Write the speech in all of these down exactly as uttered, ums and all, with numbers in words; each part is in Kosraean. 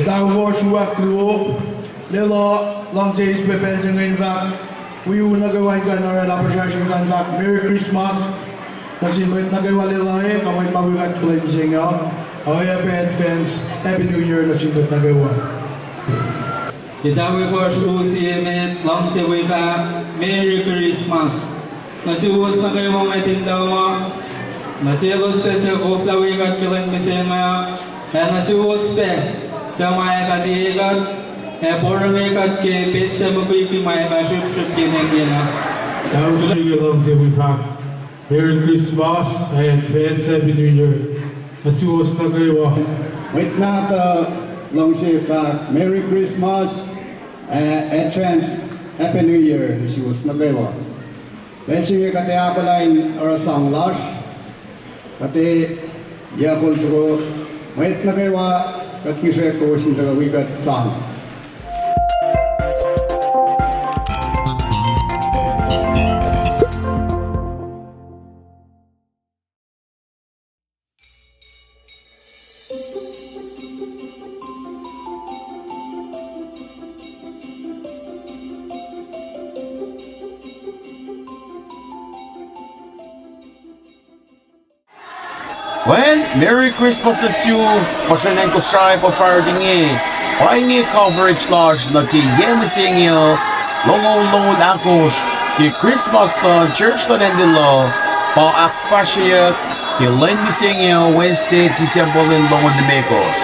Taufohsr uwak luo, lwelah luhngse eis pac pacl se inge in fahk, wi u nuh kwewa in kuh in orwaclah puhsracsr in kuh in fahk Merry Christmas nuh sin mwet nuh kwewa lwelah e, kuh mwet ma wi kuht ke lwen mihsenge uh, oacyacpac advance Happy New Year nuh sin mwet nuh kwewa. Ke taufohsr u sie met, luhngse wi fahk Merry Christmas nuh suwos nuh kwewa met in luhma, nuh selos pac suc koflah wi kuht ke lwen mihsenge uh, ac nuh suwos pac suc ma ac fah liye kuht ac porongo kuht ke petsac mukwikwi ma ac fah srihpsrihp ke nengena. Taufohsr luhngse wi fahk Merry Christmas and advance Happy New Year nuh suwos nuh kwewa. Mwet mahtuh luhngse fahk Merry Christmas, uh, advance Happy New Year nuh suwos nuh kwewa. Pacl se inge kuht ac ahkolah in oruh sang lasr, kuht ac yackol soko, mwet nuh kwewa, kuht kihsre kowos in tuhkuh wi kuht sang. Well, Merry Christmas nuh sum, puhsrwen acn Kosrae, pa Friday inge. Pa inge coverage lasr nuh ke yac mihsenge uh, longoul longoul ahkosr, ke Christmas luhn church luhn Acn Lelu, pa ahkfahsryeyuck ke lwen mihsenge uh, Wednesday, December lwen longoul limekohsr.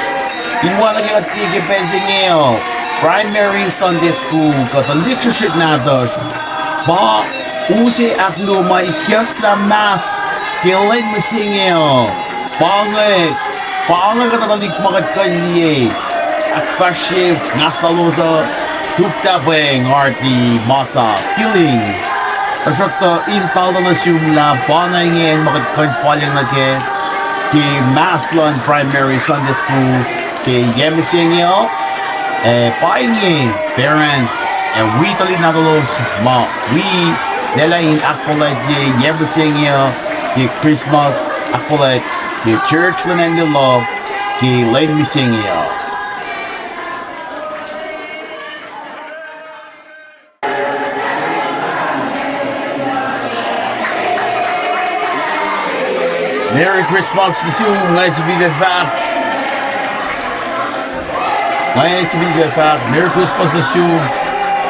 In oacna ke kuht liye ke pacl se inge uh, Primary Sunday School, kuh tuhlihk srihsrihk nahtuhsr, pa u se ahkluo ma ikyucslah mas ke lwen mihsenge uh. Pa inge, pa inge kuhtuh tuhlihk ma kuht kuh in liye, ahkfahsrye mas lalos uh, Tuktapeng Arti Masa Skilling. Tuhsruhktuh in taltuh nuh sum lah pa na ingacn ma kuht kuh in falyang nuh kac ke mas luhn Primary Sunday School ke yac mihsenge uh. Ac pa inge parents ac wi tuhlihk nahtuhlos ma wi lwelah in ahkfuhlwactye yac mihsenge uh ke Christmas, ahkfuhlwact ke church luhn Acn Lelu ke lwen mihsenge uh. Merry Christmas nuh sum, nga sifilpac fahk. Nga sifilpac fahk Merry Christmas nuh sum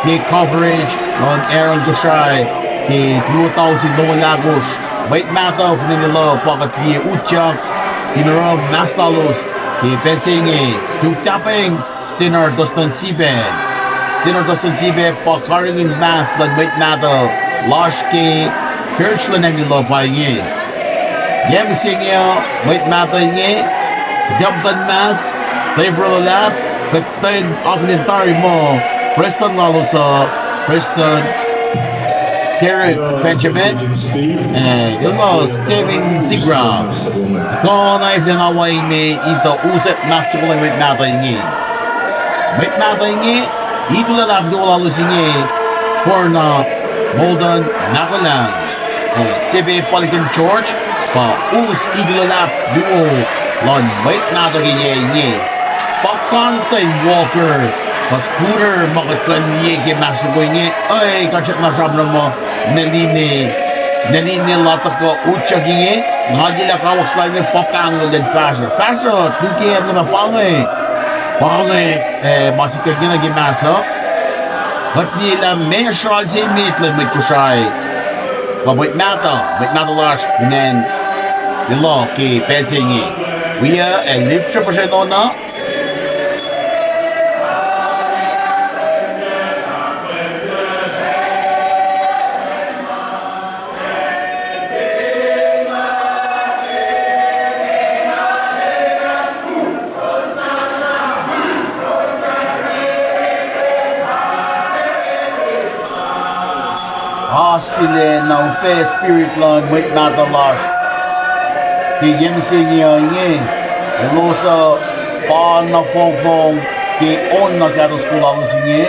ke coverage luhn Aaron Kosrae ke luo tausin longoul ahkosr. Mwet mahtuh fin acn Lelu pa kuht liye utyak in oruh mas lalos ke pacl se inge. Tuktapeng Stenar Dustin Sipe. Stenar Dustin Sipe pa karihngihn mas luhn mwet mahtuh lasr ke church luhn Acn Lelu pa inge. Yac mihsenge uh, mwet mahtuh inge, kuht muhtuhn mas, tefor luhlahp, kuht in akihlen tari muh prestuhn lalos uh, Prestuhn Derek Benjamin, ac elos Stephen Sigra. Kuh na iflen awa inge in tuh usack mas soko luhn mwet mahtuh inge. Mwet mahtuh inge, itu luhlahp luo lalos inge, Korna Molden Makolang, ac Sebe Palikin George, pa us itu luhlahp luo luhn mwet mahtuh ke yac inge. Pa Kanten Walker, pa Scooter ma kuht kuh in liye ke mas soko inge, ac kuht srackna sramsram muh Neline, Neline la tuhkuh utyak inge, nga liyelah kawuck se lal inge pa pahngon lwen fahsruh. Fahsruh, tuke an na pa inge, pa inge, ac ma sikyak ingena ke mas uh. Kuht liyelah meac sral se met luhn mwet Kosrae, kuh mwet mahtuh, mwet mahtuh lasr fin acn Lelu ke pacl se inge. Wiyuc ac lihpsre puhsren on uh. Oasr silacna upac spirit luhn mwet mahtuh lasr ke yac mihsenge uh inge, elos uh pa na fongfong ke on na kahto soko lalos inge.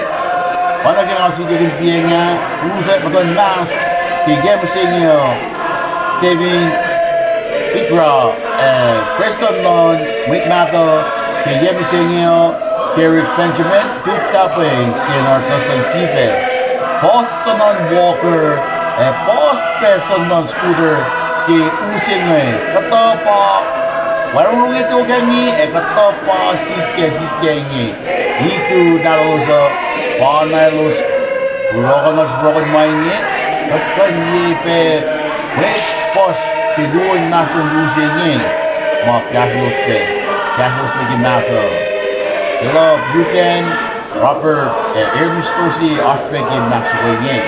Pa na ke nga sifilpac kihn piacng ah, usack muhtuhn mas ke yac mihsenge uh, Stephen Sigra, ac prestuhn luhn mwet mahtuh ke yac mihsenge uh, Derek Benjamin, Duke Tapeng, Steinar Dustin Sipe, Boss Sonon Walker, ac Boss Peson Sonon Scooter, ke u se inge, kuhtuh pa, wacngihn tok inge, ac kuhtuh pa siskac, siskac inge. Itu nahtuhlos uh, pa nahtuhlos, rokonohs rokon ma inge, kuht kuh in liye pac mwet fuhsr se luo in nahtuhl u se inge, ma kahsrwelos pac, kahsrwelos pac ke mahs uh. Kuloh, Lieutenant Robert, ac Air Mister Tosi, oasr pac ke mahs soko inge.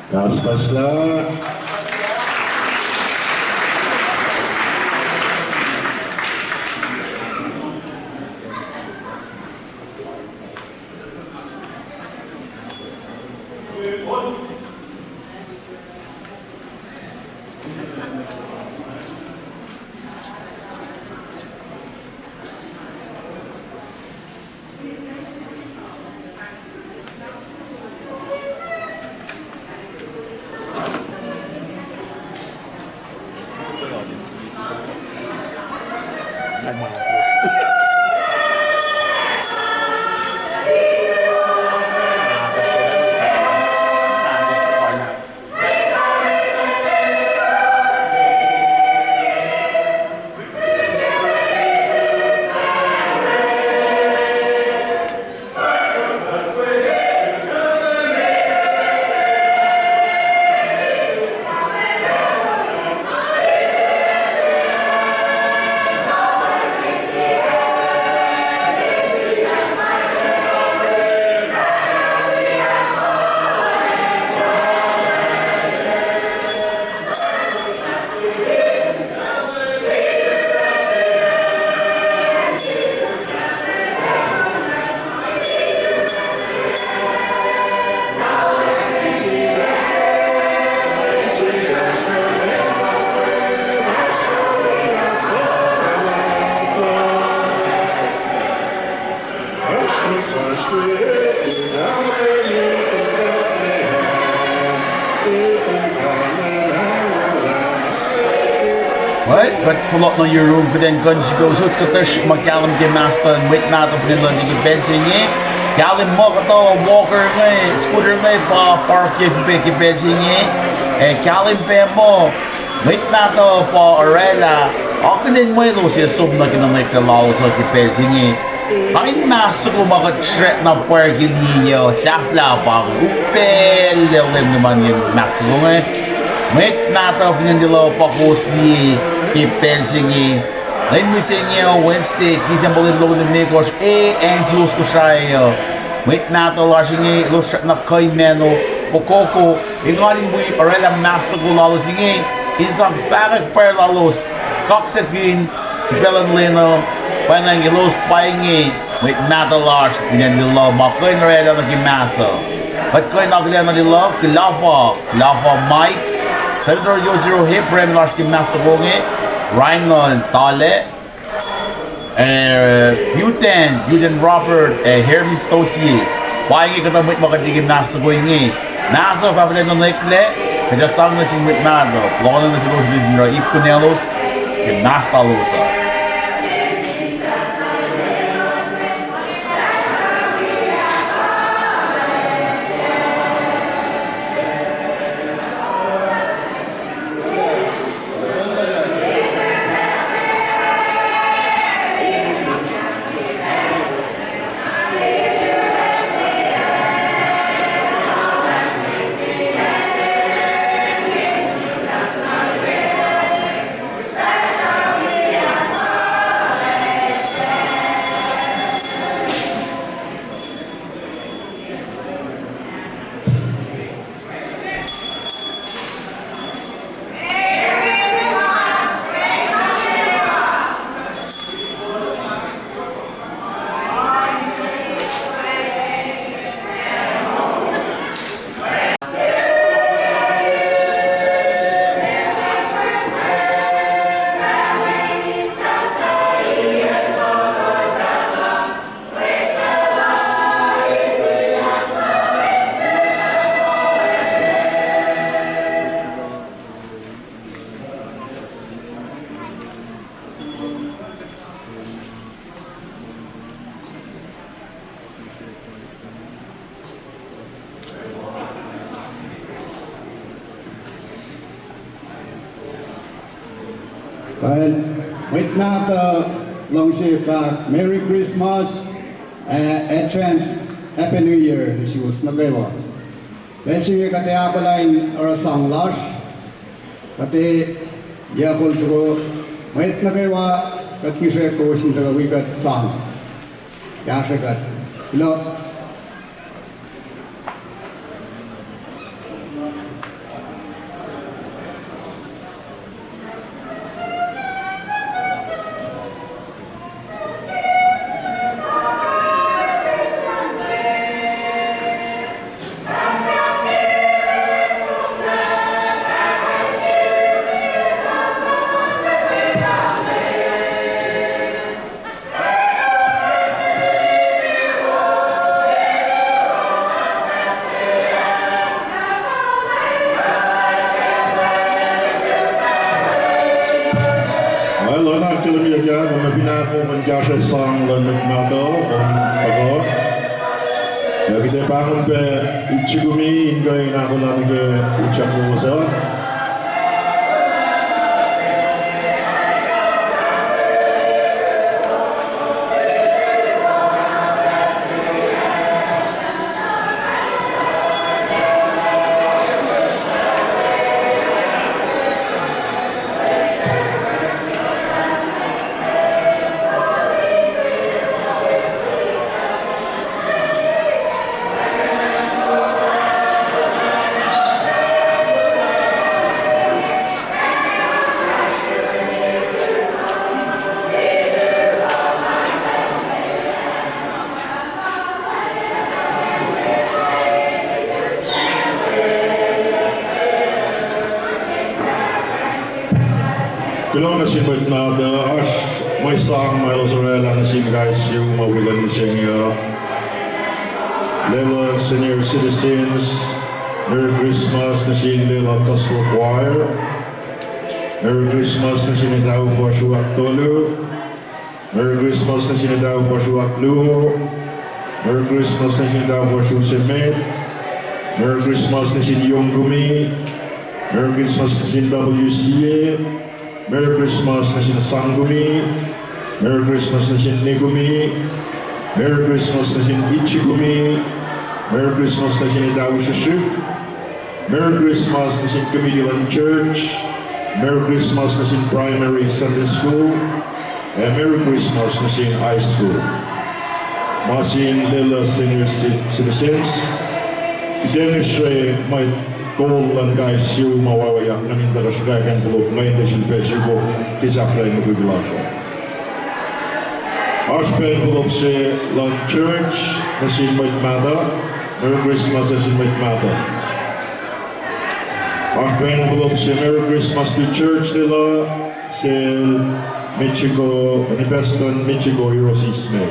Kaspas lah. Well, kuht fohlohk nuh yurum, kuht in kuh in sifil usot kuhtuhsr ma kahlwem ke mahs luhn mwet nahtuhl fin acn London ke pacl se inge. Kahlwem muh kuhtuh Walker inge, Scooter inge pa park ye upac ke pacl se inge. Ac kahlwem pac muh mwet nahtuhl pa orwaclah akihlen mwe elos ac som nuh ke nuhnak lalos uh ke pacl se inge. Kain mahs soko ma kuht srackna pwacr ke liye uh, sahflah pa inge, upac Leum Leum nuhman ke mahs soko inge. Mwet nahtuhl fin acn Lelu pa kowos liye ke pacl se inge. Lwen mihsenge uh, Wednesday, December lwen longoul limekohsr, e, acn suwos Kosrae uh. Mwet nahtuhl lasr inge elos srackna kuh in mahno fokoko, engan in wi orwaclah mahs soko lalos inge, in sang fahkwack pwacr lalos kaksakihn ke pacl luhn lwen uh, pwacnwacng elos pa inge mwet nahtuhl lasr fin acn Lelu ma kuh in orwaclah nuh ke mahs uh. Kuht kuh in akihlen nuh Lelu, Kulafa, Kulafa Mike, Senator Yosiro Abraham lasr ke mahs soko inge, Reinald Tale, eh, Buten, Buten Robert, ac Hermes Tosie. Pa inge kuhtuh mwet ma kuht liye ke mahs soko inge. Mahs uh fahfahlacna nuhneklac, kuht ac sang nuh sin mwet mahtuh, fohlohk nuh selos in oruh ip kunaclos ke mahs lalos uh. Well, mwet mahtuh, luhngse fahk Merry Christmas, ah, advance Happy New Year nuh suwos nuh kwewa. Pacl se inge kuht ac ahkolah in oruh sang lasr, kuht ac yac kol soko, mwet nuh kwewa, kuht mihsre kowos in tuhkuh wi kuht sang. Kahsrwe kuht. Kuloh. Ac luhn ahkkahlwemye, kom fin ahkolah in kahsruh sang luhn mwet mahtuh, kom tuhkuh. Ac kuht ac pahngon pac Itchikumi in kuh in ahkolah nuh ke utyak lowos uh. Kuloh nuh sin mwet mahtuh, oasr mwe sang ma elos orwaclah nuh sin kais sie ma wi luhn mihsenge uh. Lwelah senior citizens, Merry Christmas nuh sin lwelah Gospel Choir. Merry Christmas nuh sin etahu fuhsr ahktolu. Merry Christmas nuh sin etahu fuhsr ahkluo. Merry Christmas nuh sin etahu fuhsr se met. Merry Christmas nuh sin Yongkumi. Merry Christmas nuh sin W C A. Merry Christmas nuh sin Sangkumi. Merry Christmas nuh sin Nikumi. Merry Christmas nuh sin Itchikumi. Merry Christmas nuh sin etahu srihsrihk. Merry Christmas nuh sin committee luhn church. Merry Christmas nuh sin primary Sunday school. Ac Merry Christmas nuh sin high school. Ma sin lwelah senior ci-, citizens. Kuht ac mihsre mwet kol luhn kais sie ma wacwacack nuh min tuhkuh srihkasrak in fohlohk, mweyen tuh sifilpac sruok ke sahflah in mukwikwi lasr uh. Oasr pac envelope se luhn church nuh sin mwet mahtuh. Merry Christmas nuh sin mwet mahtuh. Oasr pac envelope se Merry Christmas to church lwelah sel Michiko, Pastor Michiko Hiroshi Smith.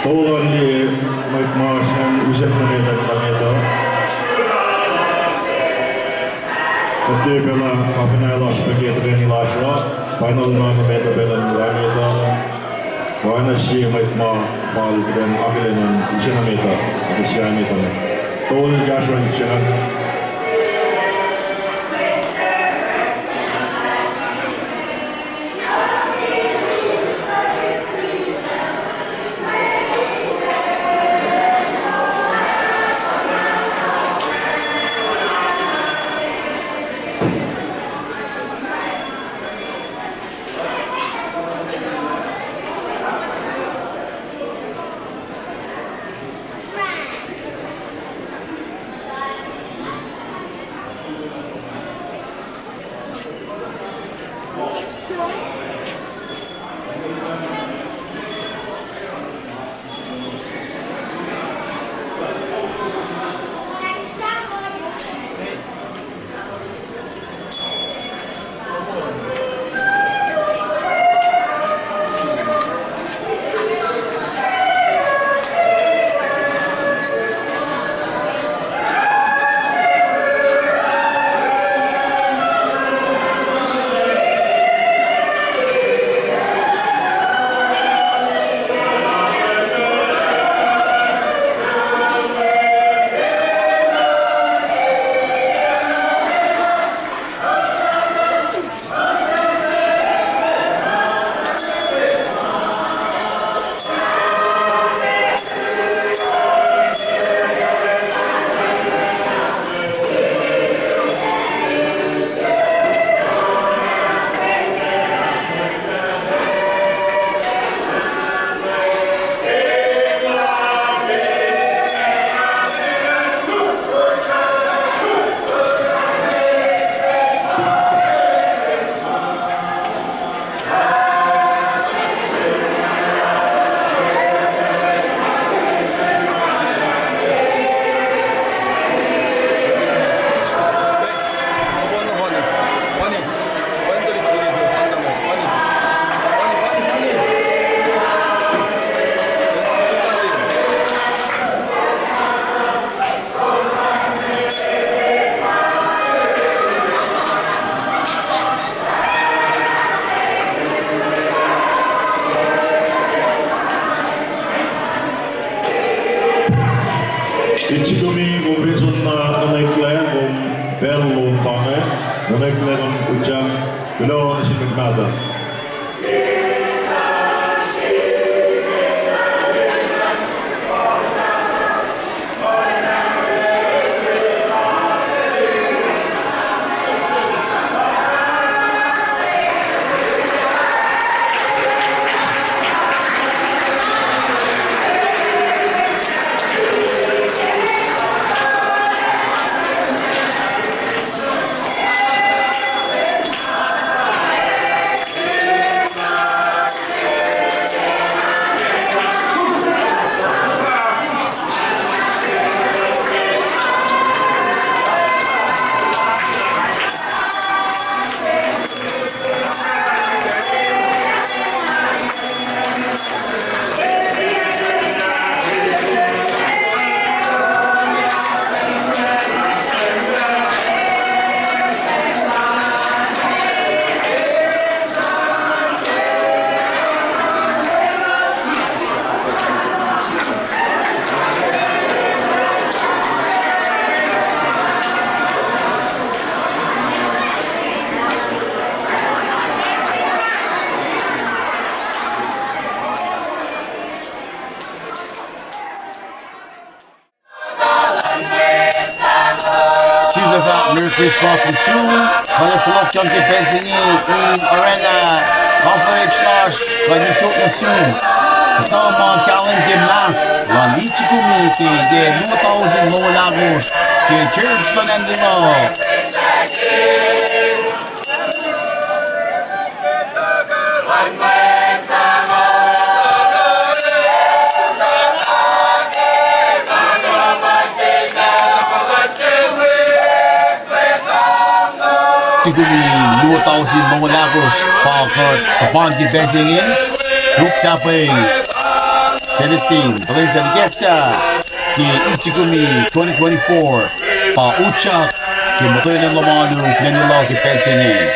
Tolu an liye mwet ma oasr ingacn, usot nuh met, nuh met uh. Kuht tiac pacl ah, kuht fin lasr pac ke tuhkweni lasr uh, final ma nuh met uh pacl an liye met uh. Oacna sie mwet ma fal kuht in akihlen an, usot nuh met uh, ac sie met uh. Tolu kahsruh in usot nuh met. Kom fin sun na nuhneklac, kom pacl lom pa inge, nuhneklac kom utyak, kuloh nuh sin mwet mahtuh. Sifilpac Merry Christmas nuh sum, kuht ac fohlohkihn ke pacl se inge in oraclah coverage lasr kuh in usot nuh sum. Kuhtuh ma kahlwem ke mask luhn Ijikumi ke yac luo tausin longoul ahkosr ke church luhn Antelope. Ijikumi luo tausin longoul ahkosr pa kuht tuhpan ke pacl se inge, uk tahpweng Celestine Valencia Likeksa ke Ijikumi twenty twenty-four pa utyak ke muhtuhn lohm alu fin acn Antelope ke pacl se inge.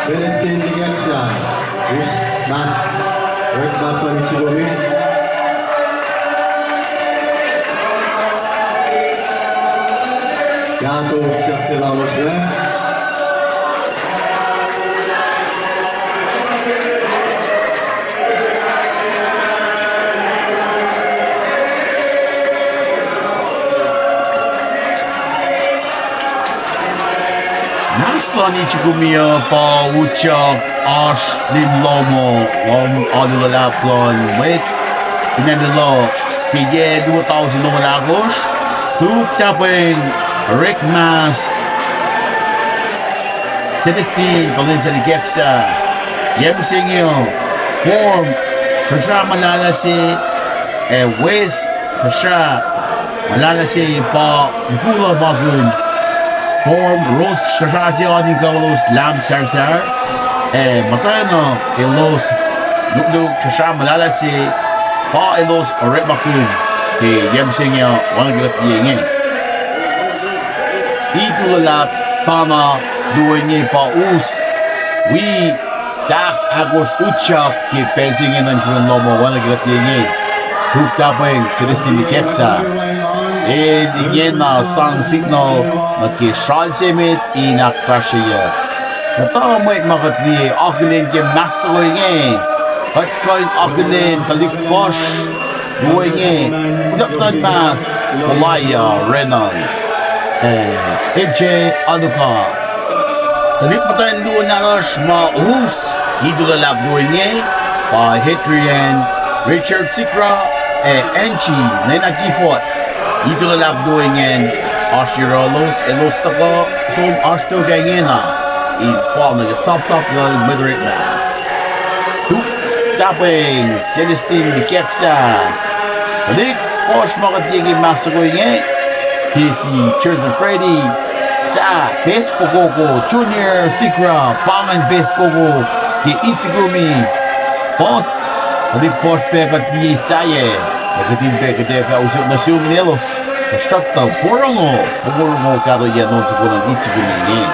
Celestine Likeksa, us mas, orekma luhn Ijikumi. Kahto siyuck se lalos inge. Mas luhn Ijikumi uh pa utyak oasr lin lohm, lohm alu luhlahp luhn mwet fin acn Antelope ke yac luo tausin longoul ahkosr, uk tahpweng orekma Celestine Valencia Likeksa. Yac mihsenge uh form srusra muhlahlah se, ac wes srusra muhlahlah se pa mukul uh ma kihn. Form ros srusra se oan in kuh elos lahm sarsar, ac muhtwacn uh elos nukluk srusra muhlahlah se pa elos orekmakihn ke yac mihsenge uh wacngihn ke kuht liye inge. Itu luhlahp pacna luo inge pa us wi kahk ahkosr utyak ke pacl se inge nuh in fihlin lohm uh wacngihn ke kuht liye inge. Uk tahpweng Celestine Likeksa. El ingena sang signal nuh ke sral se met in ahkfahsryeyuck. Muhta mwet ma kuht liye akihlen ke mas soko inge, kuht kuh in akihlen tuhlihk fuhsr luo inge, Lieutenant Master Olaya Renan, ac A J Anuka. Tuhlihk muhtwacn luo nahtuhsr ma us, itu luhlahp luo inge, pa Hadrian Richard Sikra, ac Angie Nena Gifford. Itu luhlahp luo ingacn, oasr yohrohlos, elos tuhkuh som oasr tok ingena in fal nuh ke sapsap luhn mwet orekma. Tuk, Tapeng Celestine Mikeksa. Tuhlihk fuhsr ma kuht liye ke mas soko inge, Casey Joseph Freddy, Sah Pes Pokoko, Junior Sikra, pa ingacn Pes Pokoko, ke Itsikumi. Puhs, tuhlihk fuhsr pac kuht liye sahyac, ac kuht in pac kuht ac fah usot nuh sum in elos, tuhsruhktuh porongo, porongo kahto yac nuhn soko luhn Itsikumi inge.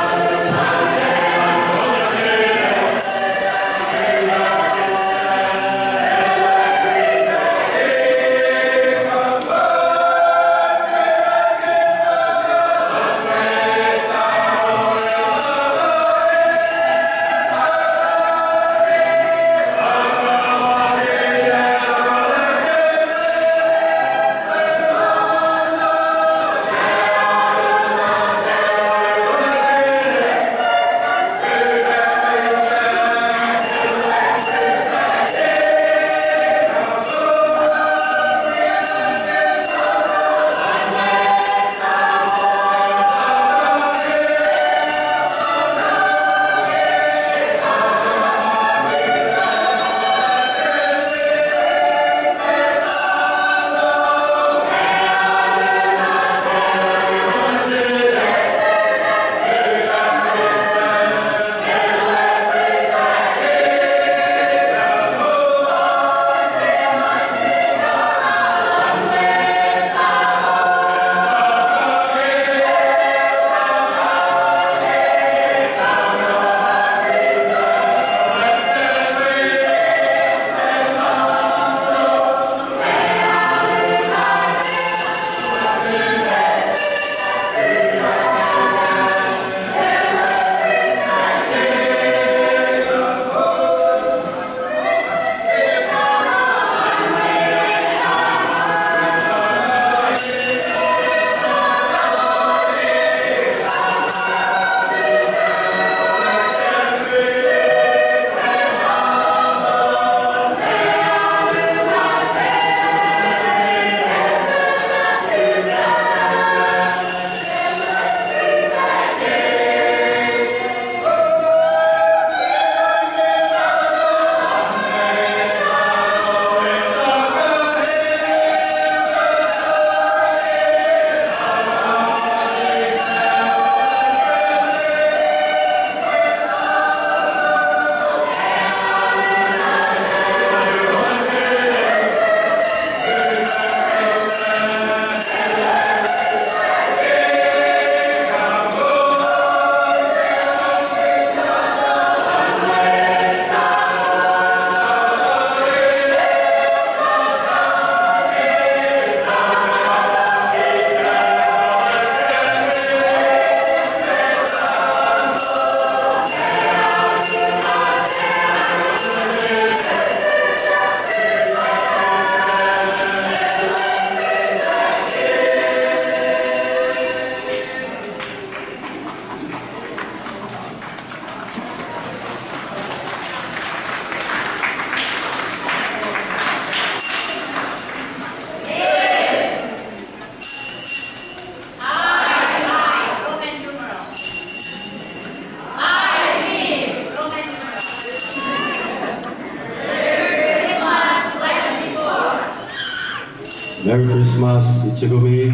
Merry Christmas, Itsikumi.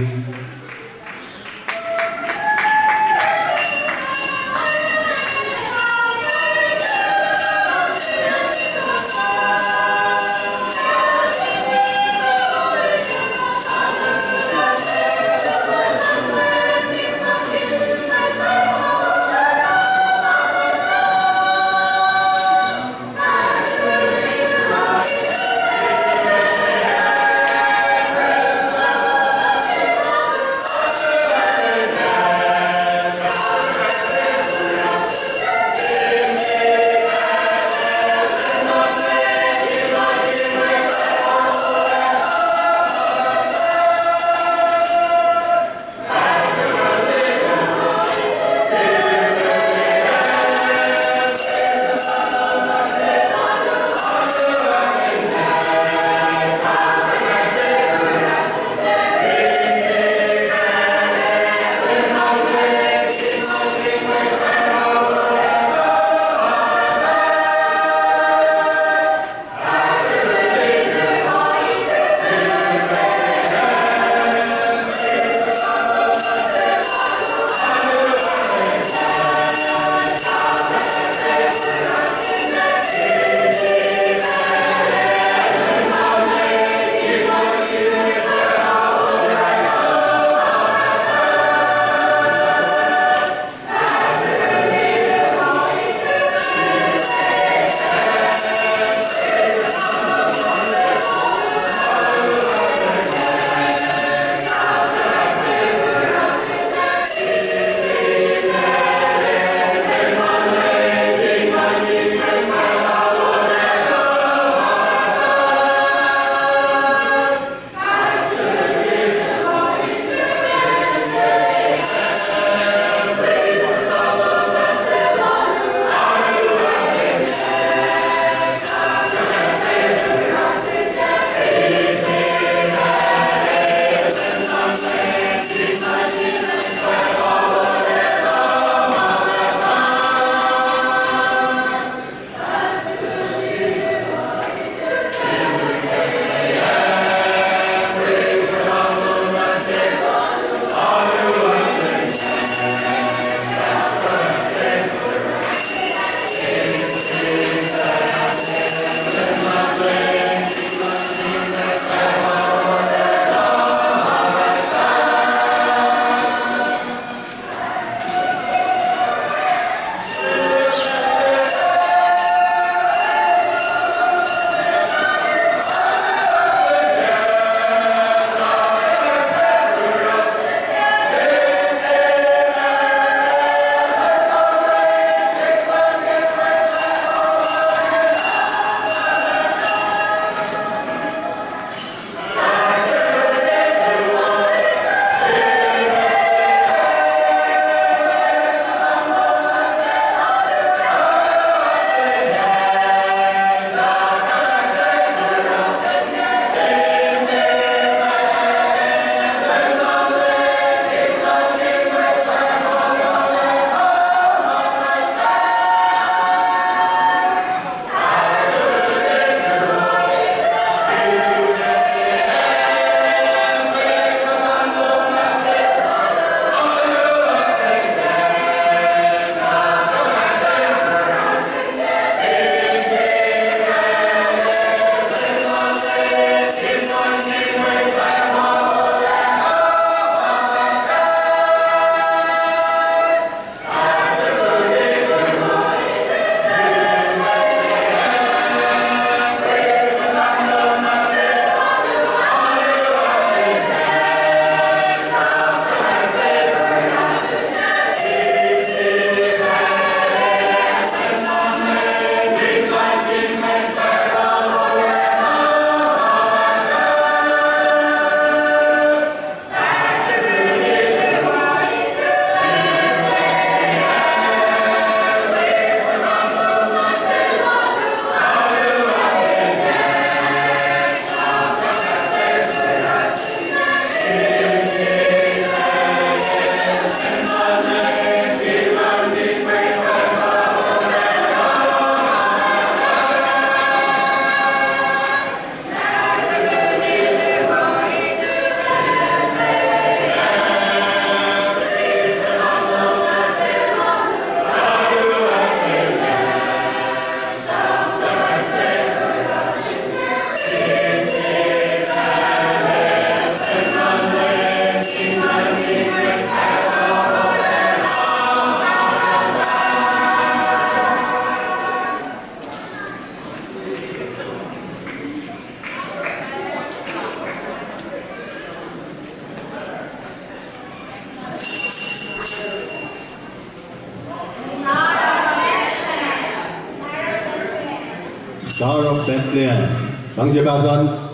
Star of Bethlehem. Luhngse pahsan.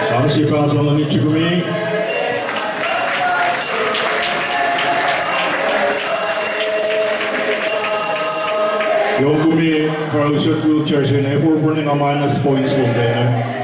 Sang se pa sono ni chukumi. Yohk, kom pa usot wheelchair se inge, forfor nga minus points lom tena.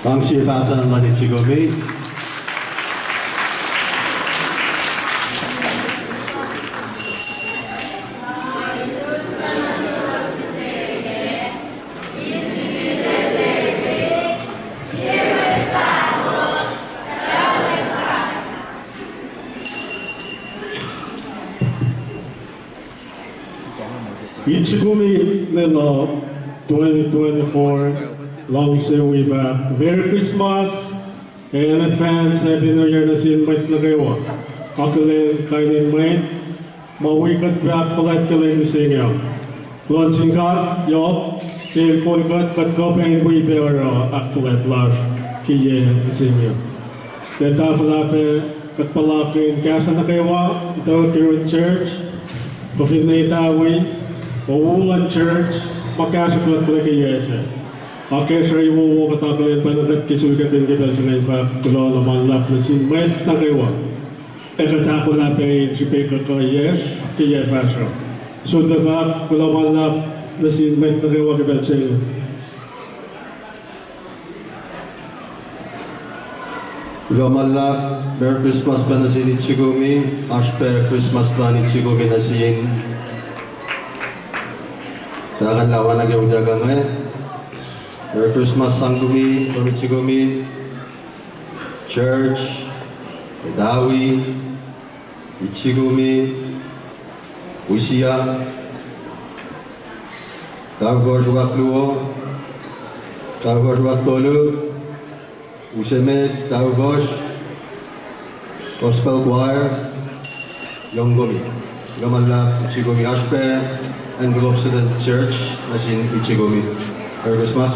Luhngse pastor luhn Ichikumi. Ichikumi neno twenty twenty-four, luhngse wi fahk Merry Christmas, ac in advance Happy New Year nuh sin mwet nuh kwewa. Akihlen kain in mwet ma wi kuht pac ahkfuhlwact ke lwen mihsenge uh. Kuloh nuh sin God yohk, ke El kol kuht, kuht kuh pac in wi pac oruh ahkfuhlwact lasr ke yac mihsenge uh. Ke tahfwelah pac, kuht puhlakihn kahsruh nuh kwewa, etuh ke church, kuh finne etawi, owu luhn church, ma kahsruh kuht ke yac sac. Akacsruhi wowo kuht akihlen pacna kuht ke sulkackihn ke pacl se inge in fahk kuloh na ma luhlahp nuh sin mwet nuh kwewa. Ac kuht ahkolah pac in srihpac kuhkuhiyacsr ke yac fahsruh. Sulpac fahk kuloh ma luhlahp nuh sin mwet nuh kwewa ke pacl se inge. Kuloh ma luhlahp, Merry Christmas pac nuh sin Ichikumi, oasr pac Christmas luhn Ichikumi nuh sin. Takan lawana ke utuckuh inge. Merry Christmas sang kumi, from Ichikumi, church, etawi, Ichikumi, Usia, Taufos Ruak Luo, Taufos Ruak Tolu, Usemet, Taufos, Gospel Choir, Yongkomi. Kuloh ma luhlahp Ichikumi, oasr pac acn Globe Student Church nuh sin Ichikumi. Merry Christmas.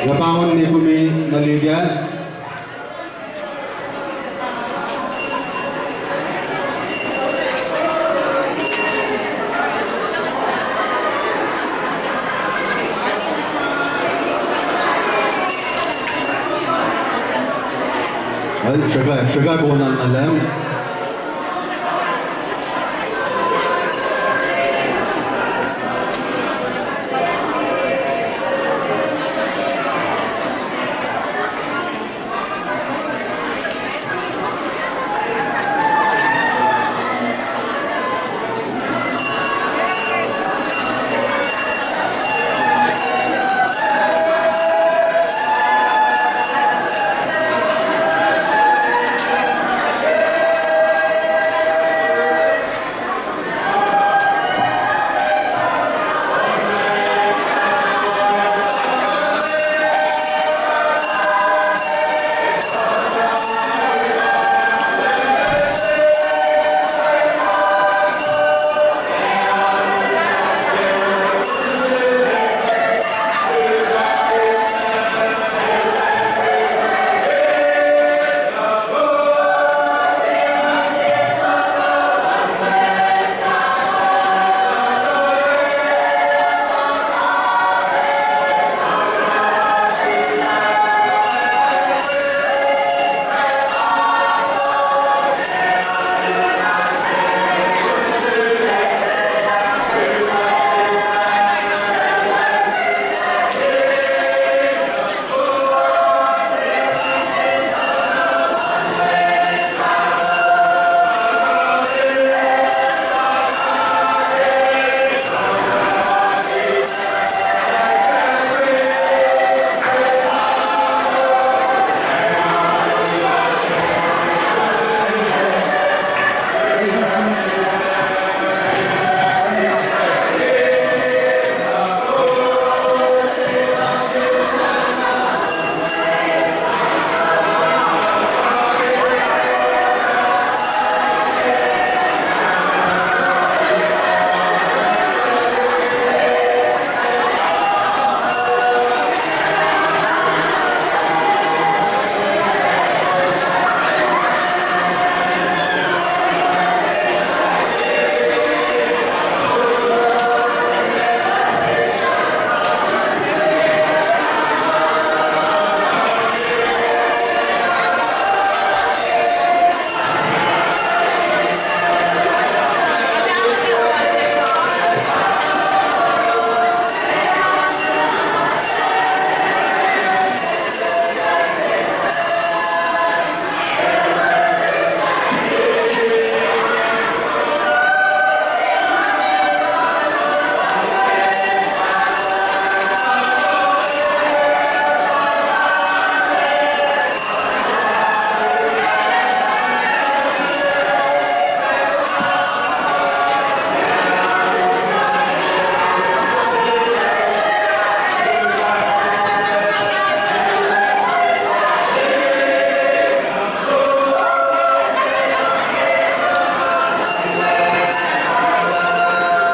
Nga pahngon Nikumi Nalika. Well, srihke, srihke konan na Leum.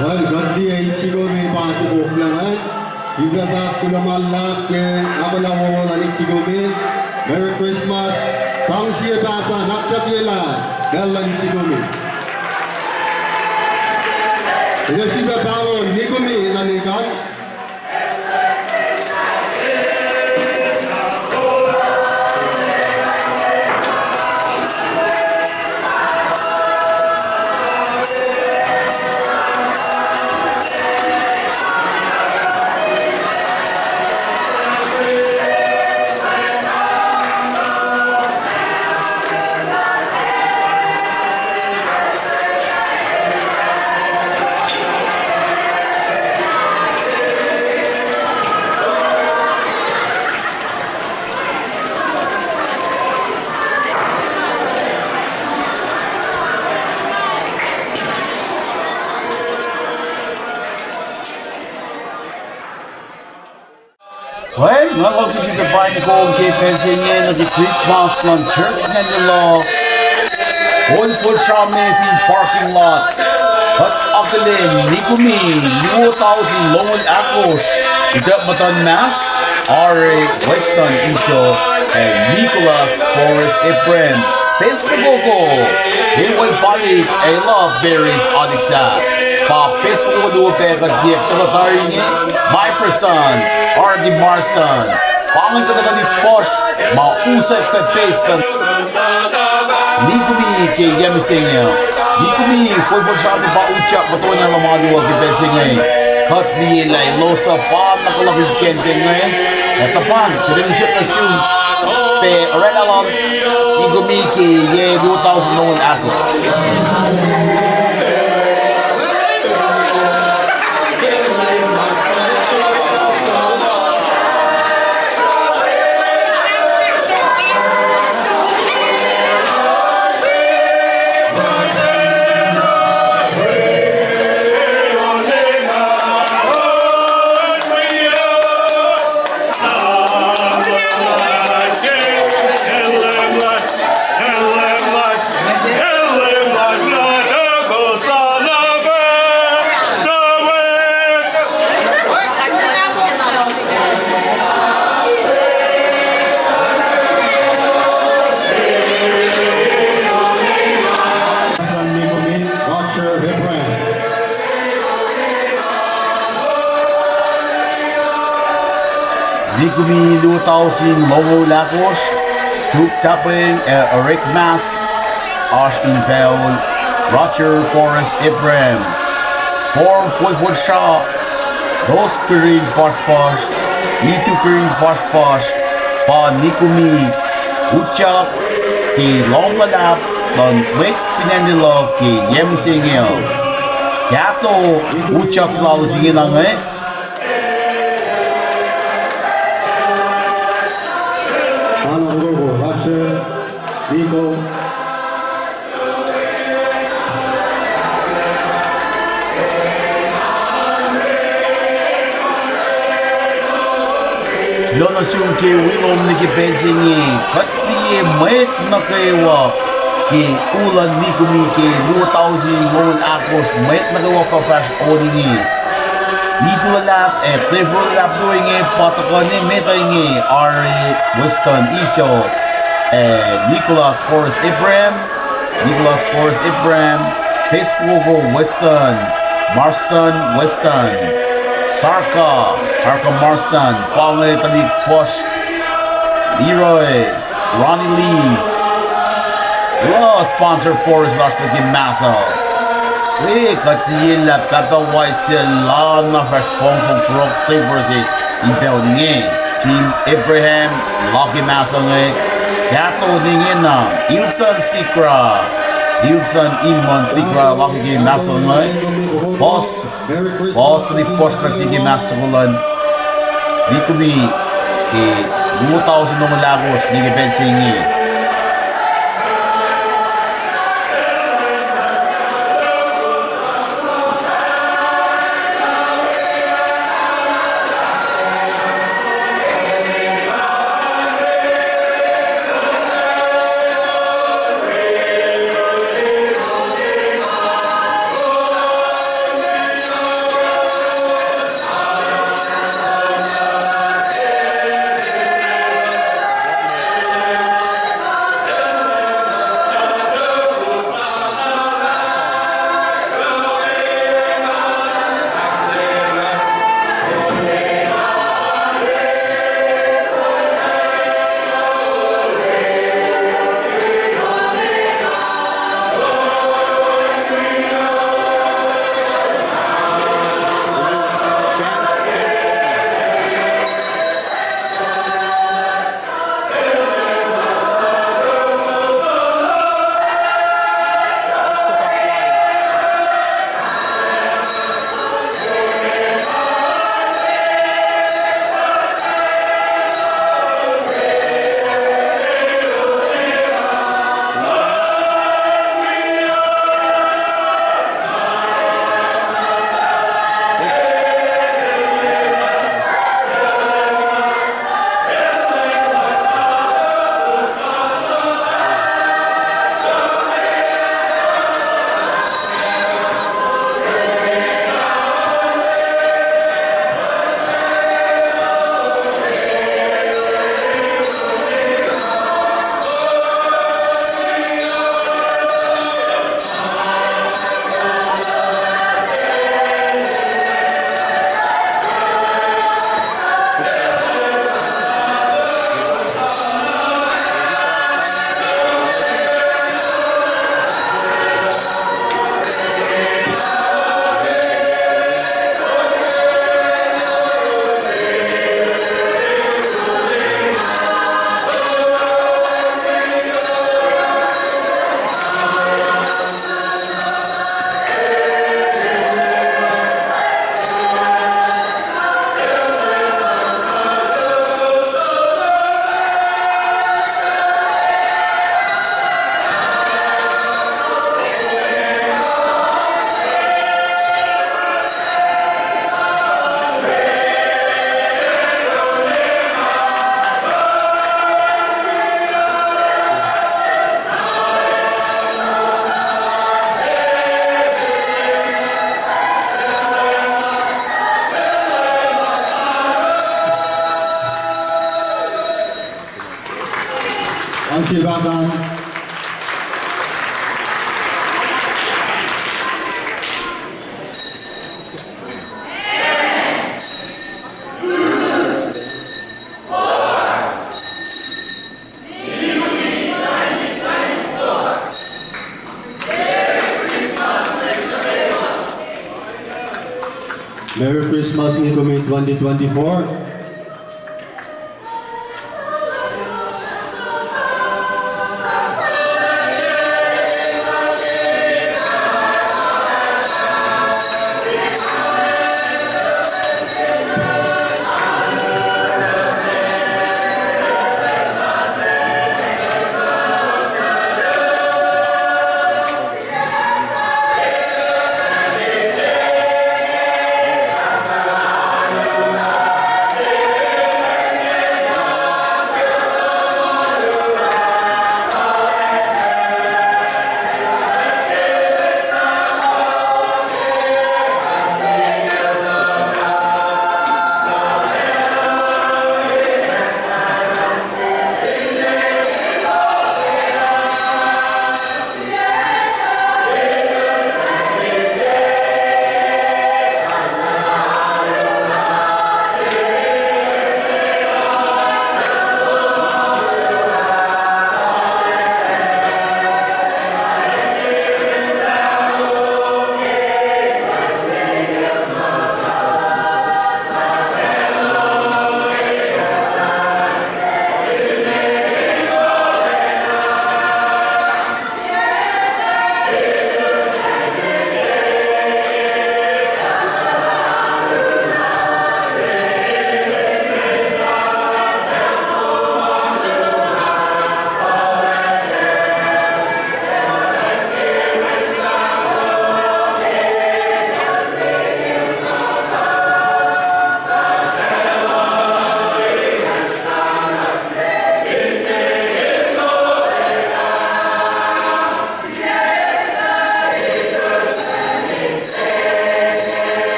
Well, kuht liye Ichikumi pa sukoklah inge. Sifilpac kuloh ma luhlahp ke ahkolah wowo luhn Ichikumi. Merry Christmas. Sang sie pahpah, naksak ye lah pacl luhn Ichikumi. Kuht sifilpac pahngon Nikumi Nalika. Well, nga luhngse sifilpac paing kom ke pacl se inge nuh ke Christmas luhn church Nalilo, Old Fort Srame fin parking lot. Kuht akihlen Nikumi luo tausin longoul ahkosr, ituck muhtuhn Mass, Ari Weston Iso, ac Nicholas Forrest Abraham. Pes fokoko, Ewel Palik, ac Love Berries Alexa. Pa pes fokoko luo pac kuht tiac tuhkuh tari inge, Myferson, Artie Marston. Pa inge kuhtuh tuhlihk fuhsr ma usack pac pacl se Nikumi ke yac mihsenge. Nikumi, fol fol srah pa utyak muhtuhnoa luhn ma luo ke pacl se inge. Kuht liye lah elos uh pa nuh kwewa in kacnte inge. Ac tuhpan, kuht ac mihsracsr nuh sum pac oraclah lal Nikumi ke yac luo tausin longoul ahkosr. Nikumi luo tausin longoul ahkosr, Duke Tapeng ac Orekma, oasr in pacl Roger Forrest Abraham. Form fol fol srah, Rose Kirin Fasrfasr, Itu Kirin Fasrfasr, pa Nikumi utyak ke lohm luhlahp luhn mwet fin acn Lelu ke yac mihsenge. Kahto utyak se lalos ingena inge. Honorable Roger Nico. Kuloh nuh sum ke wi lom nuh ke pacl se inge, kuht liye mwet nuh kwewa ke u luhn Nikumi ke luo tausin longoul ahkosr, mwet nuh kwewa pa fahsr on inge. Itu luhlahp ac tefo luhlahp luo inge pa tuhkuh ne met uh inge, Ari Weston Iso, ac Nicholas Forrest Abraham, Nicholas Forrest Abraham, Pes Fokoko Weston, Marston Weston, Sarka, Sarka Marston, pa inge tuhlihk fuhsr, Leroy, Ronnie Lee, Los Panzer Forest lasr pac ke Mahs uh. E, kuht liye lah Pahpah White se lana fahsr fongfong prok te force in pacl inge. Jim Abraham, la ke Mahs uh inge. Kahto ingena, Ilson Sikra. Ilson Ilmon Sikra, la ke Mahs uh inge. Pos, pos tuhlihk fuhsr kuht liye ke Mahs uh luhn Nikumi ke luo tausin longoul ahkosr nuh ke pacl se inge. Sibakan. Merry Christmas, Nikumi twenty twenty-four.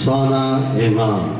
Sana engan.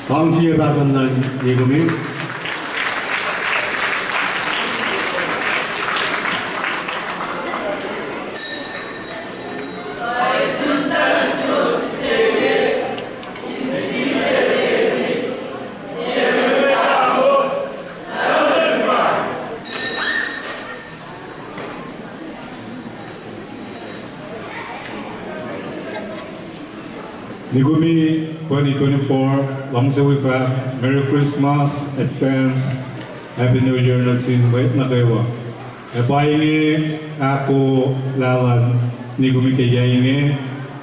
Pahng sie pahsam nuh Nikumi. Nikumi twenty twenty-four, luhngse wi fahk Merry Christmas, advance Happy New Year nuh sin mwet nuh kwewa. Ac pa inge ahko lah luhn Nikumi ke yac inge.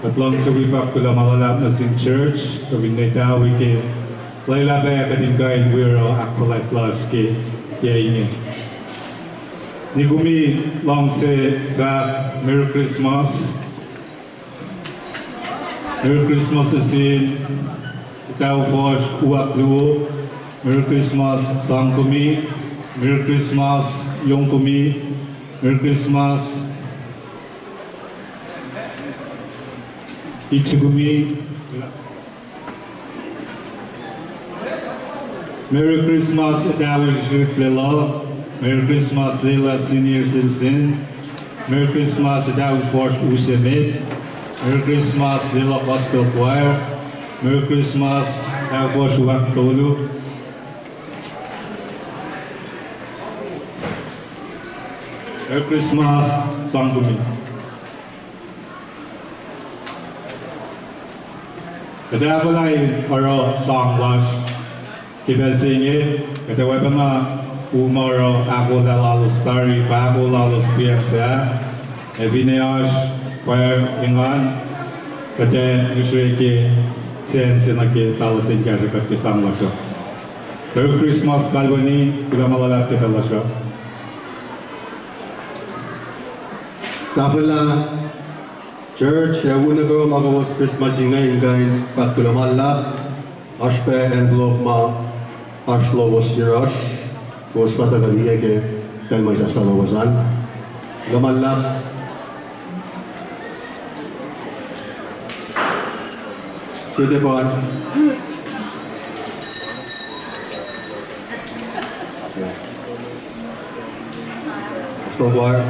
Kuht luhngse wi fahk kuloh ma luhlahp nuh sin church, kuh fin netawi ke lwelah pac kuht in kuh in wi oruh ahkfuhlwact lasr ke yac inge. Nikumi luhngse fahk Merry Christmas. Merry Christmas nuh sin etahu fuhsr u ahkluo. Merry Christmas sang tumi. Merry Christmas yong tumi. Merry Christmas ichi tumi. Merry Christmas etahu srihsrihk Lelu. Merry Christmas Lelu senior citizen. Merry Christmas etahu fuhsr u se met. Merry Christmas Lelu Gospel Choir. Merry Christmas etahu fuhsr u ahktolu. Merry Christmas sang tumi. Kuht ac puhla oruh sang lasr ke pacl se inge, kuht ac oacpacna u ma oruh ahkolah lalos tari, pa ahkolah lalos P M se ah, ac finne oasr pwacr engan, kuht ac mihsre ke sacn se nuh ke talos in kahsrwe kuht ke sang lasr uh. Merry Christmas kalweni, kuloh ma luhlahp ke pacl lasr uh. Tahfwelah church ac u nuh kwewa ma kowos Christmas inge in kuh in fahk kuloh ma luhlahp. Oasr pac envelope ma oasr lowos yohrohsr, kowos fah tuhkuh liye ke pacl ma sahflah lowos an. Kuloh ma luhlahp. Sete pan. Gospel choir.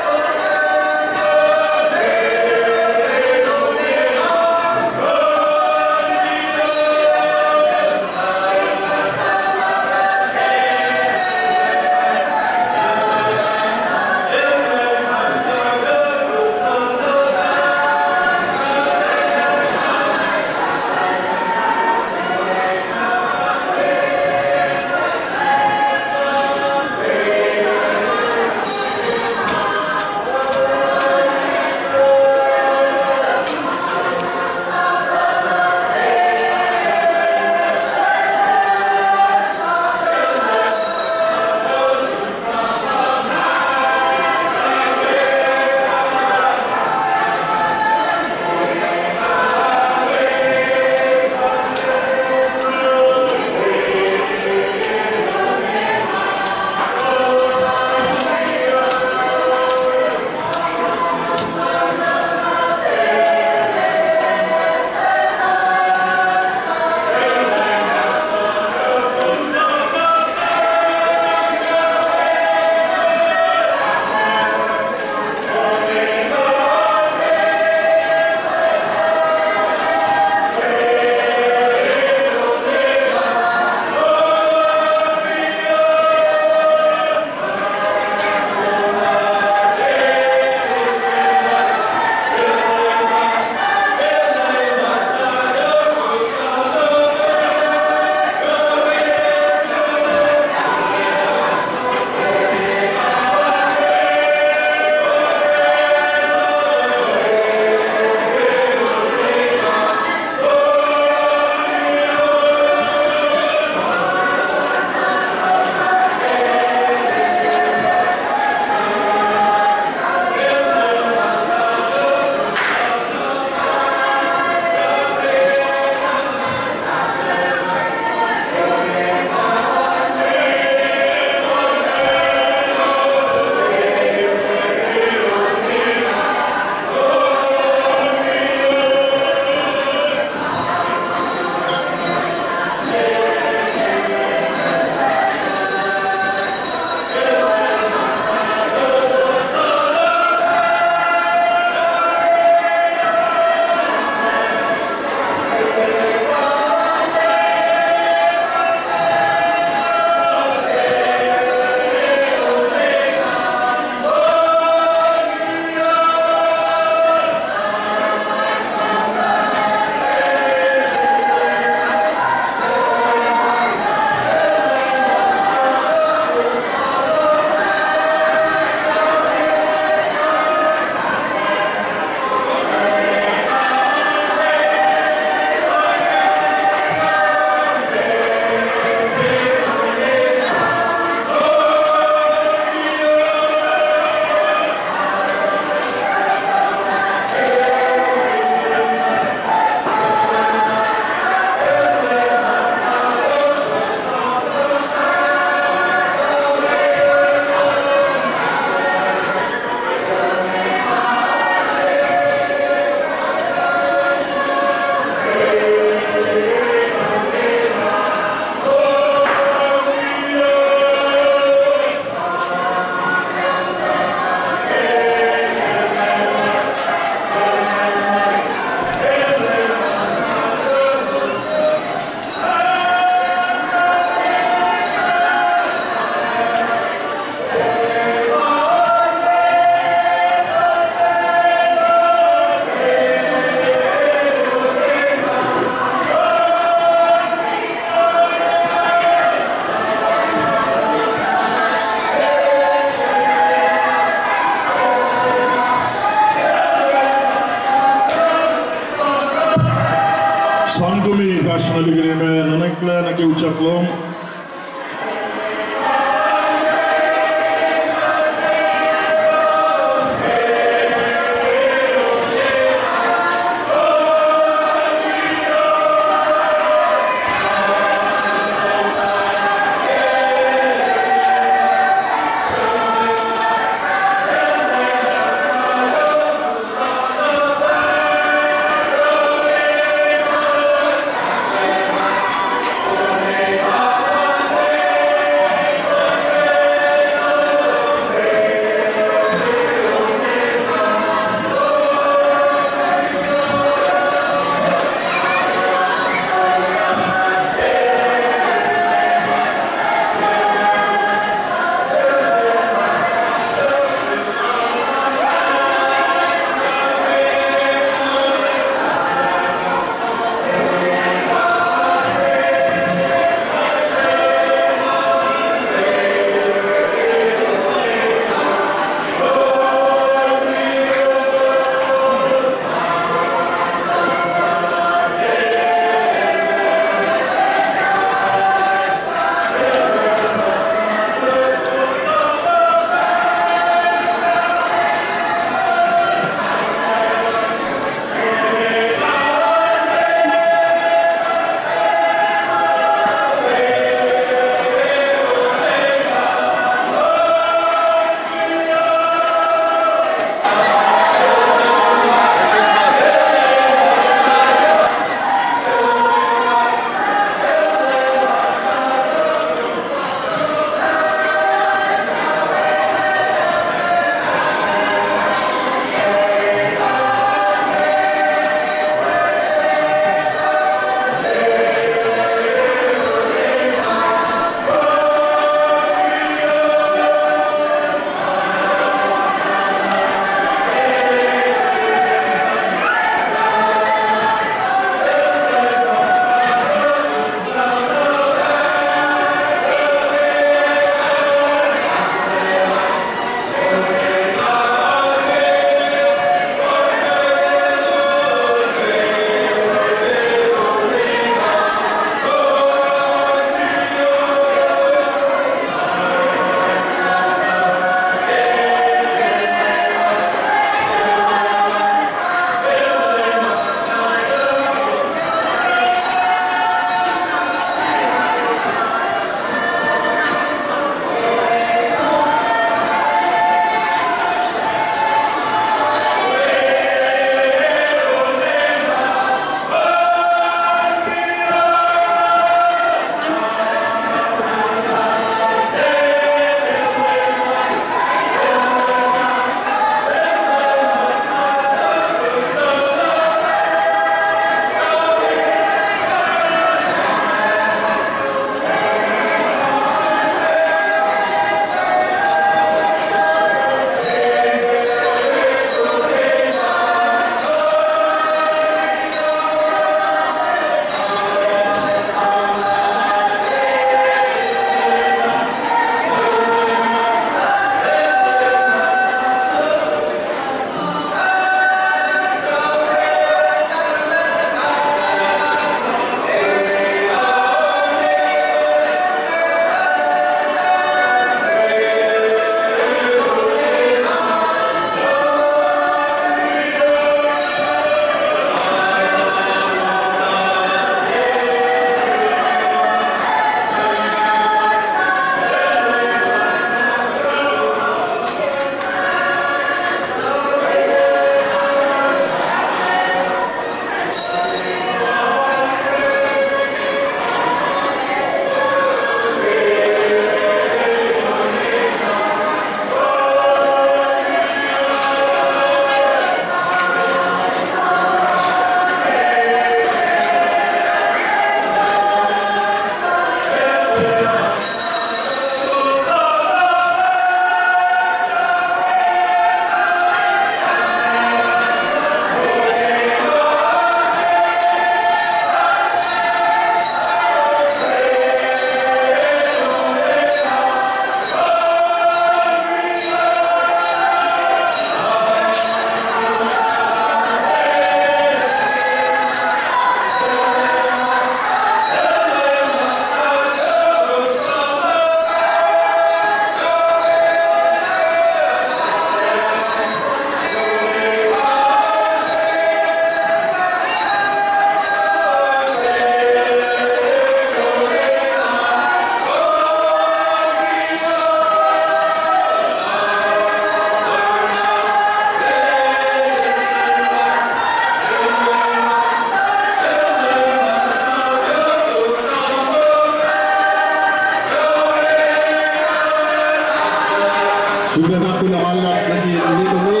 Sifilpac fahk kuloh ma luhlahp nuh sin Nikumi,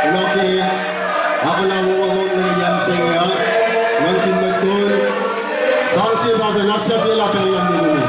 kuloh ke ahkolah wowo lom nuh ke yac mihsenge uh, luhngse sin mwet kol, sang sie ma sang ahksahfyelah pacl luhn Nikumi.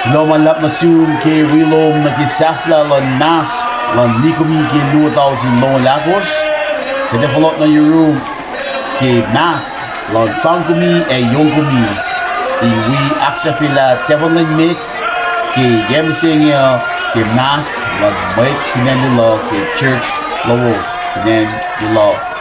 Kuloh ma luhlahp nuh sum ke wi lom nuh ke sahflah luhn mas luhn Nikumi ke luo tausin longoul ahkosr. Kuht ac fohlohk nuh yurum ke mas luhn Sangkumi ac Yongkumi, in wi ahksahfyelah tefuhn lwen met ke yac mihsenge uh ke mas luhn mwet fin acn Lelu ke church lowos fin acn Lelu.